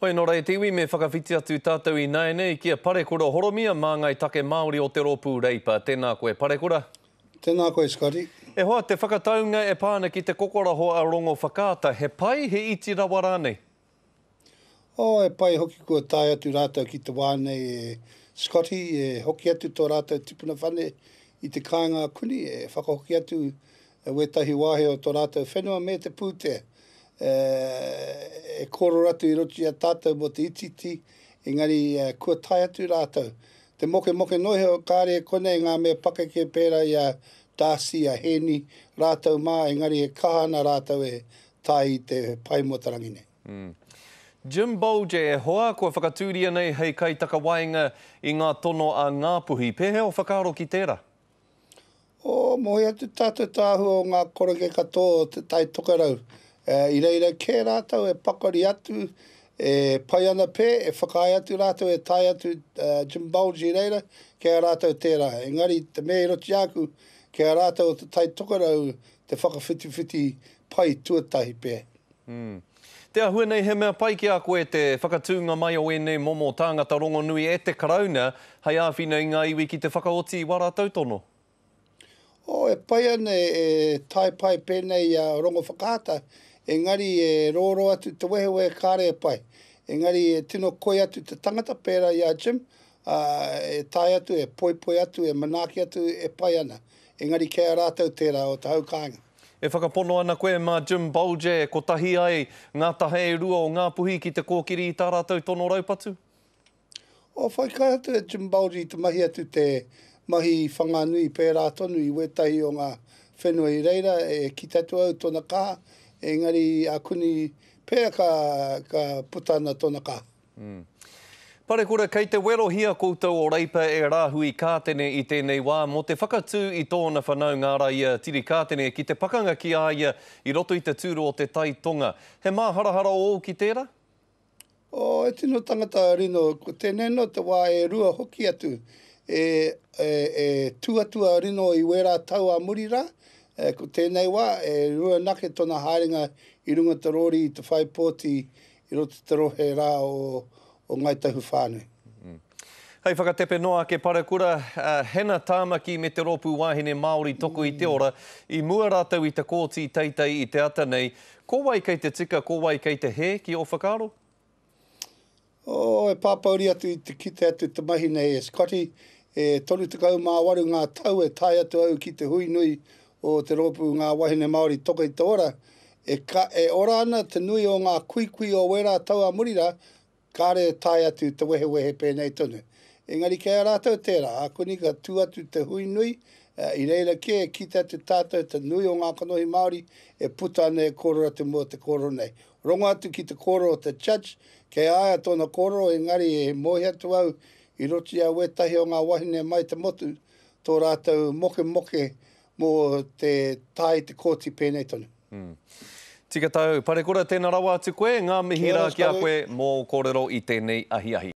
Hoi nō reira te iwi, me whakawhiti atu tātou ināianei ki a Parekura Horomia, māngai take Māori o te Rōpū Reipa. Tēnā koe Parekura. Tēnā koe Scotty. E hoa, te whakataunga e pā ana ki te kokoraho a Rongowhakaata, he pai, he iti rawa rānei? Oh, e pai hoki kua tae atu rātou ki te wā nei e Scotty, e hoki atu tō rātou tipuna whane i te kāinga a Kuni, e whakahoki atu wētahi wāhi o tō rātou whenua me te pūtea. E kōrero atu i roto i a tātou mō te itiiti, engari kua tae atu rātou. Te mokemoke noa iho, kāre e konei ngā mea pakeke pērā i a Darcy, a Hēni, rātou mā, engari e kaha ana rātou e tae i te pae mō te rangi nei. Jim Bolger, e hoa, kua whakatūria nei hei kaitakawaenga i ngā tono a Ngāpuhi. Pēhea ō whakaaro ki tērā? Oh, moe atu tātou te āhua o ngā koroke katoa o Te Tai Tokerau. I reira kē rātou e pakari atu, e pai ana pē, e whakaae atu rātou e tae atu Jim Bulge i reira, kei a rātou tērā. Engari, te mea i roto i a aku, kei a rātou o Te Tai Tokerau te whakawhitiwhiti pai tuatahi pē. Te āhua nei he mea pai ki a koe te whakatūnga mai o ēnei momo tāngata rongonui e te Karauna hei āwhina i ngā iwi ki te whakaoti i wā rātou tono. Oh, e pai ana e tae pai pēnei i a Rongowhakaata, engari e rōrō atu te wehewehe kāre e pai. Engari e tino koi atu te tangata pērā i a Jim, ā, e tae atu, e poipoi atu, e manaaki atu, e pai ana. Engari kei a rātou tērā o te hau kāinga. E whakapono ana koe mā Jim Bolger e kotahi ai ngā taha e rua o Ngāpuhi ki te kōkiri i tā rātou tono raupatu? Oh, whai kaha atu e Jim Bolger i te mahi atu te mahi i Whanganui pērā tonu i wētahi o ngā whenua i reira e kite atu au tōna kaha, engari akuni pea ka, ka puta ana tōna kaha. Parekura, kei te werohia koutou o Reipa e Rāhui Kātene i tēnei wā mō te whakatū i tōna whanaunga ara i a Tirikātene ki te pakanga ki a ia i roto i te tūru o te Tai Tonga. He māharahara ōu ki tērā? Oh, e tino tangata a Rino, ko tēnei anō te wā e rua hoki atu e, e, e tū atu a Rino i wērā tau ā muri rā, e, ko tēnei wā e rua nake tōna haerenga i runga te rōri i te whai pōti i roto i te rohe rā o o Ngāi Tahu whānui. Hei whakatepe noa ake Parekura, a Hannah Tāmaki me te Rōpū Wāhine Māori Toko i te Ora, i mua rātou i te kōti teitei i te ata nei, ko wai kei te tika, ko wai kei te hē, ki ō whakaaro? Oh, e pāpōuri atu i te kite atu te mahi nei e Scotty, e 38 ngā tau e tae atu au ki te hui nui o te Rōpū Ngā Wahine Māori Toko i te Ora, e ka, e ora ana te nui o ngā kuikui o wērā tau a muri rā, kāre e tae atu te wehewehe pēnei tonu. Engari kei a rātou tērā, ākuni ka tū atu te hui nui, i reira kē e kite atu tātou te nui o ngā kanohi Māori e puta ana e kōrero atu mō te kōrero nei. Rongo atu ki te kōrero o te judge, kei a ia tōna kōrero engari e mōhio atu au i roto i a wētahi o ngā wahine mai te motu, tō rātou mokemoke mō te tae i te kōti pēnei tonu. Tika tāu. Parekura, tēnā rawa atu koe. Ngā mihi rā ki a koe mō ō kōrero i tēnei ahiahi.